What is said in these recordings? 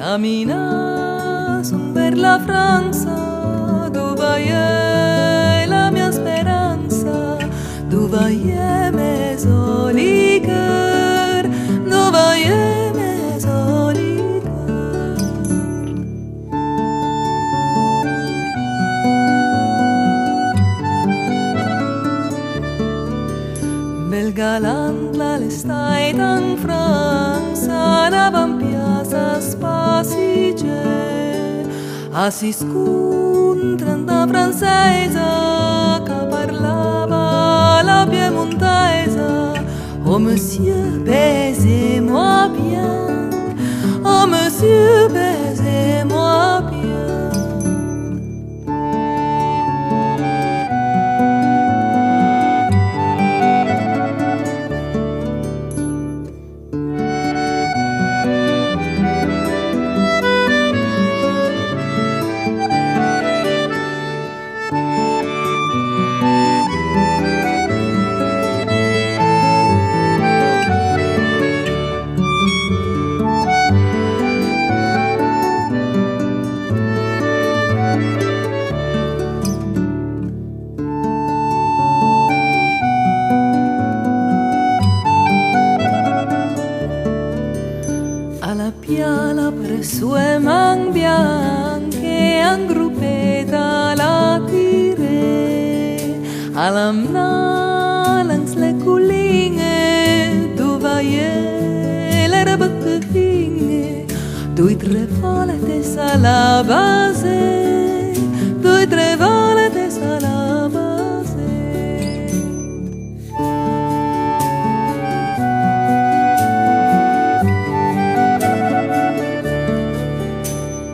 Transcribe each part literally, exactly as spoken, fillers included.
Caminason për la Fransa, dov'a-i é la mia speransa, dov'a-i é me zoli cœur, dov'a-i é me zoli cœur. Bel galant l'al è stàit an Fransa, anava an piassa a spassigié. A si scontra na fransèisa ch'a parlava la piemontèisa: « Oh monsieur, baisez-moi bien, oh monsieur, baisez-moi bien. » A la piala për soe man bianche, angropeta a la tiré, a l'ha 'mnà langs le colin-e, dov'a-i é l'erba ch'a ven-e, doi tre vòlte s'a l'ha basé, doi tre vòlte s'a l'ha basé.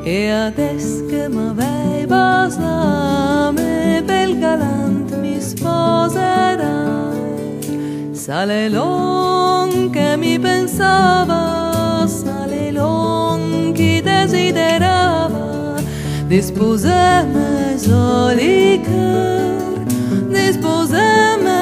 E adess che m'avèi basà, me bel galant, mi spòserai. S'a l'é lòn che mi pensava, s'a l'é lòn ch'i desiderava, disposeme zoli cœur, disposeme